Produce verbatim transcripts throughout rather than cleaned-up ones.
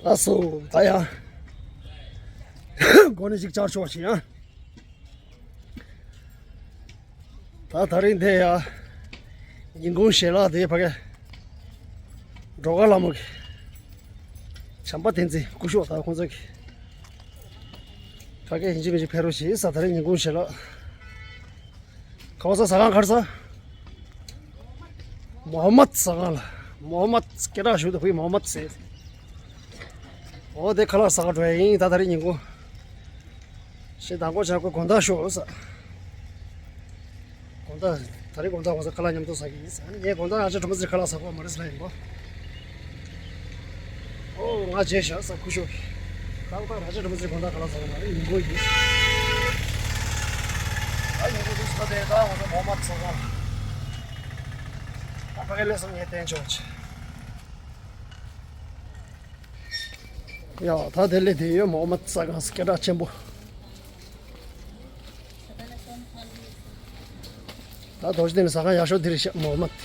ཨ་སོ་ད་ཡ། འགོ་ནས་ཅིག་བཅར་ཆོག་ཞིག་ཡ། ད་ད་རིང་འདི་ཡ། ཉིན་གུང་ཞལ་ལག་དེ་ཕ་གི། སྒྲོལ་དཀར་ལྷ་མོ་གི། བྱམས་པ་བསྟན་འཛིན་སྐུ་ཞབས་ད་ཁོང་ཚོ་གི། ཕ་གི་ཡིན་གཅིག་མིན་གཅིག་ཕེབས་རོགས་ཞེས་ས། ད་རིང་ཉིན་གུང་ཞལ་ལག་ག་བ་ས་ཟ་ཁང་ག་རེ་ཟ། མོ་ཧམ་མད་ཟ་ཁང་ལ། མོ་ཧམ་མད་སྐད་གྲགས་ཞུ་དུ་བུའི་མོ་ཧམ་མད་ཟེར། འོ་དེ་ཁ་ལག་ཟ་ག་འགྲོ་ཡ་ཡིན་ད་ད་རིང་ཉིན་གུང་། ཞེས་དང་པོ་བྱ་དགོས་དགོང་དག་ཤོག་ཟ། དགོང་དག་ད་རིང་དགོང་དག་ང་ཚོ་ཁ་ལག་མཉམ་དུ་ཟ་གི་ཡིན་ཟ། ངས་དགོང་དག་ང་ཚོ་གྲོ་མོ་ཙི་ཁ་ལག་ཟ་གོ་མ་རེད་ཟ་ཡིན་པ། ཨོ་ང་རྗེས་བཞག་ས་ཁུ་ཤོ། ཏག་ཏག་ར་ཅ་འགྲོ་མི་ཚེ་དགོང་དག་ཁ་ལག་ཟ་གི་མ་རེད། ཉིན་གུང་ཡིན། ད་ཉིན་གུང་དུས་སུ་ད་དེ་ད་ང་ཚོ་མོ་མ་ཚོ་ག་ད་ཕ་གི་ལས་སོང་ངས་བསྟན་ཆོག་ཆེ། ཡ་ད་དེ་ལས་དེ་ཡོད་མོ་མ་ཟ་གང་སྐད་གྲགས་ཆེན་པོ། ད་རྡོ་རྗེ་གདན་ཟ་ཁང་ཡག་ཤོས་འདི་རེད་ཤག་མོ་མ་དེ།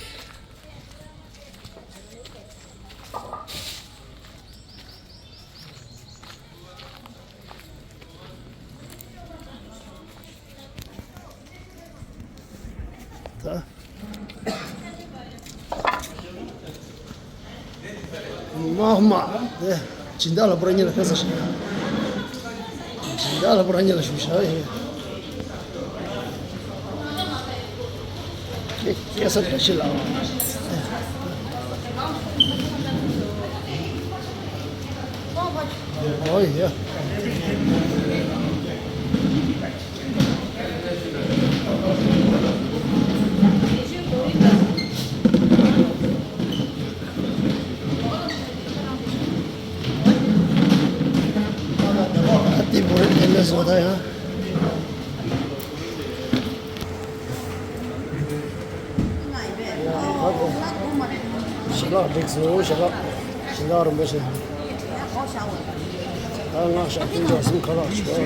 ད། མ་མ། དེ། སྦྱིན་བདག་ལ་པོ་ར་གཉིས་ལ་ཕན་ས་ཞིག་སྦྱིན་བདག་ལ་པོ་ར་གཉིས་ལ་ཞུ་བྱ་ཡིན། སྐད་སྐད་ས་བཀྲ་ཤིས་ལགས། ཨོ་ཡ། ཨ་ཏི་བོ་རེ་ལེ་ལེ་བཟོ་ད་ཡ། ཞལ་ལག་འགྲིག་སོང་ཞལ་ལག་ཞལ་ལག་རིན་པོ་ཆེ། ད་ང་ཞག་བདུན་ཕྲག་གསུམ་ཁ་ལག་བྱས།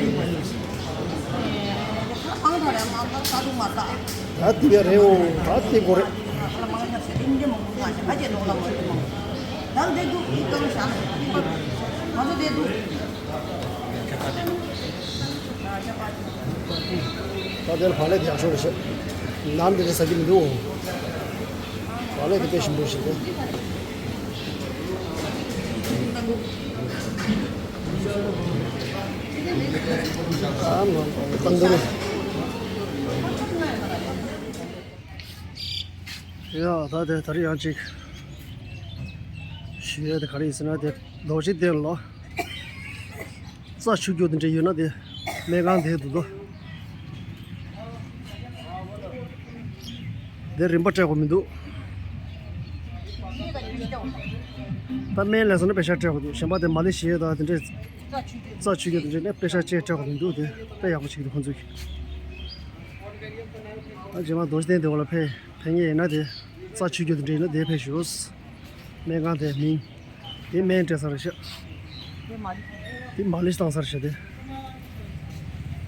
ད་འདི་ག་རེད་འོ་ད་འདི་གོ་རེད། ད་དེར་བག་ལེབ་ཡག་ཤོས་རེད་ཤག་ནམ་དེ་རེ་ཟ་གི་མི་འདུག་བག་ལེབ་དེ་དཔེ་ཞིམ་པོ་ཞིག་རེད། ཨ་མ་ཏན་ཏན། ཡ་ད་དེ་ད་རེས་ཡང་ཅིག་ཞུ་ཡ་དེ་ག་རེ་ཡིན་ཟེར་ན་དེ་རྡོ་རྗེ་གདན་ལ། རྩྭ་ཆུ་རྒྱུ་དེ་འདྲ་ཡོད་ན་དེ་སྨན་ཁང་དེ་འདུག་དོ། དེ་རིན་པ་སྤྲད་དགོས་མི་འདུག་ད་སྨན་ལས་སོང་ན་པེ་ཤ་སྤྲད་དགོས་འདུག་གཞན་པ་དེ་མ་ལི་ཤི་ཡ་དང་དེ་འདྲས་རྩྭ་ཆུ་རྒྱུ་དེ་འདྲས་ནས་པེ་ཤ་ཅེས་སྤྲད་དགོས་མི་འདུག་དེ་དཔེ་ཡག་པོ་ཞིག་འདུག་ཁོང་ཚོས། ད་རྗེས་མ་རྡོ་རྗེ་གདན་དེ་བ་ལ་ཕེབས་ཕེབས་ངེས་ཡིན་ན་དེ་རྩྭ་ཆུ་རྒྱུ་དེ་འདྲས་ཡིན་ན་དེ་ཕེབས་ཞུ། སྨན་ཁང་དེ་མིང་། དེ་སྨན་སྤྲད་ས་རེད་ཤག་དེ་མ་ལིཤ་བཏང་ས་རེད་ཤག་དེ།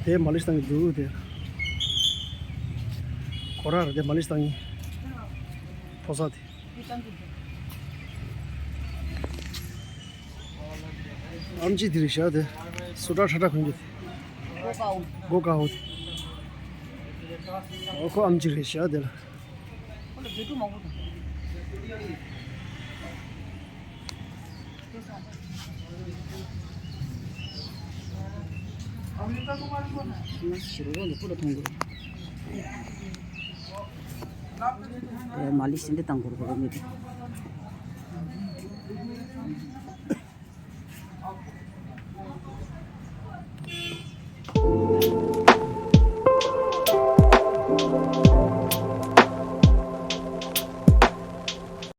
དེ་མ་ལིཤ་བཏང་གི་འདུག་དེ། ཁོ་རང་རེད་དེ་མ་ལིཤ་བཏང་གི། ཕོ་གསར་དེ། ཨམ་ཆི་དེ་རེད་ཤག་དེ། སུ་ཏྲ་ཁྲ་ཁྲ་གོན་གྱི། སྒོ་ཀ་འོ་དེ། ཨོ་ཁོ་ཨམ་ཆི་རེད་ཤག་དེ་ལ། མ་ལི་ཤི་འདི་བཏང་དགོས་རེད་མི་དེ།